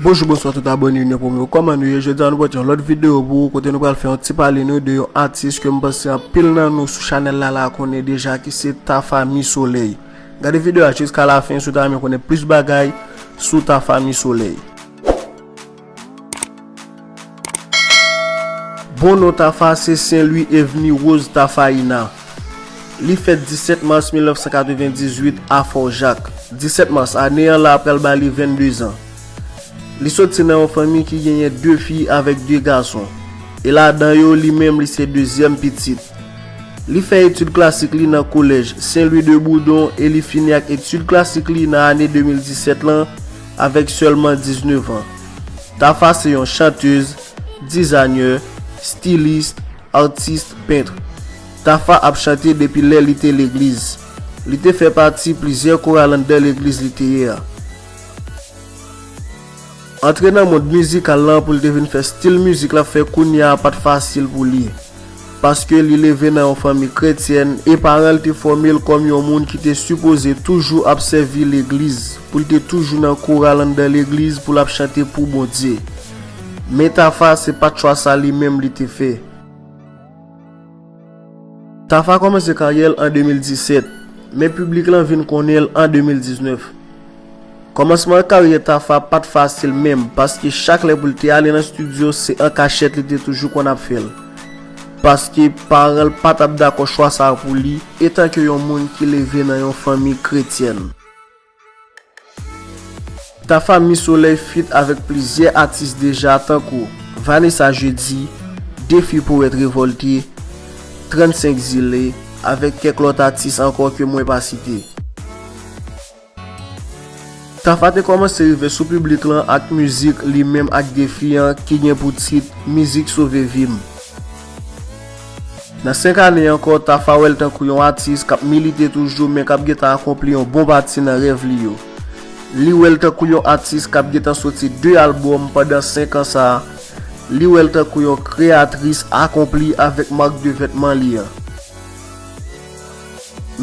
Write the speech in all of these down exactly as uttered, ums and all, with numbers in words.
Bonjou, bonswa tout abòne Union Promio. Kòman nou ye? Jodi a nou pote yon lòt videyo pou ou, kote nou pral fè yon ti pale nou de yon atis ke m panse anpil nan nou sou chanèl la la konnen deja, ki se Tafa Mi Solèy. Gade videyo a jiska lafen si w ta renmen konnen plis bagay sou Tafa Mi Solèy. Bon non Tafa se Sen Lwi Evni Woz Tafaina. Li fèt disèt mas mil nèf san katrevendizuit a Fòjak. Disèt mas ane an la pral ba li vennde zan. Li soti nan yon fanmi ki genyen de fi avèk de gason. E ladan yo, li menm li se dezyèm pitit. Li fè etid klasik li nan kolèj Sen Lwi de Boudon e li fini ak etid klasik li nan ane de mil disèt lan avèk sèlman diznèf an. Tafa se yon chantèz, dizayè, stilis, atis, pent. Tafa ap chante depi lè li te legliz. Li te fè pati plizyè koral anndan legliz li te ye a. Antre nan mond mizikal lan pou l te vin fè stil mizik l ap fè kounye a pa t fasil pou li. Paske li leve nan yon fanmi kretyèn e paran l te fòme l kòm yon moun ki te sipoze toujou ap sèvi legliz, pou l te toujou nan koral anndan legliz pou l ap chante pou Bondye. Men Tafa se pa t chwa sa li menm li te fè. Tafa kòmanse karyè l an de mil disèt, men piblik lan vin konnen l an de mil diznèf. Kòmansman karyè Tafa pa t fasil menm, paske chak lè pou l te ale nan estidyo, se an kachèt li te toujou konn ap fè l. Paske paran l pa t ap dakò chwa sa a pou li, etanke yon moun ki leve nan yon fanmi kretyèn. Tafa Mi Solèy feat avèk plizyè atis deja tankou Vanessa Jeudi, Défi Powèt Revòlte, trannsenk Zile, avèk kèk lòt atis ankò ke mwen pa site. Tafa te kòmanse rive sou piblik lan ak mizik li menm ak Défi an ki gen pou tit Mizik Sove Vi M. Nan senk ane ankò, Tafa wè l tankou yon atis k ap milite toujou men k ap gentan akonpli yon bon pati nan rèv li yo. Li wè l tankou yon atis k ap gentan soti de albòm pandan senk an sa a. Li wè l tankou yon kreyatris akonpli avèk mak de vètman li an.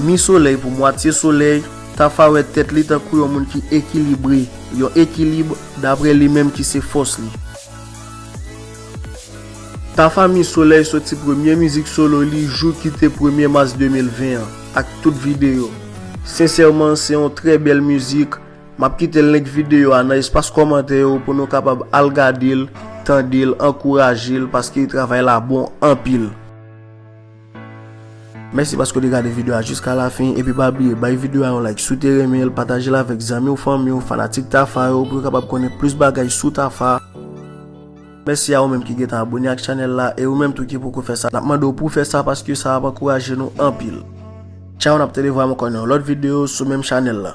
Mi Solèy pou Mwatye Solèy, Tafa wè tèt li tankou yon moun ki ekilibre, yon ekilib daprè li menm ki se fòs li. Tafa Mi Solèy soti premye mizik solo li jou ki te premye mas de mil ven an, ak tout videyo. Sensèman, se yon trè bèl mizik. M ap kite link videyo a nan espas kòmantè yo pou nou kapab al gade l, tande l, ankouraje l, paske travay la bon anpil. Mèsi paske w te gade videyo a jiska lafen, epi pa bliye bay videyo a yon like si w te renmen l, pataje l avèk zanmi w, fanmi w, fanatik Tafa yo, pou yo kapab konnen plis bagay sou Tafa. Mèsi a ou menm ki gentan abòne ak chanèl la, e ou menm tou ki poko fè sa, n ap mande w pou w fè sa paske sa ap ankouraje nou anpil. Tchaw, n ap tande vwa m ankò nan yon lòt videyo sou menm chanèl la.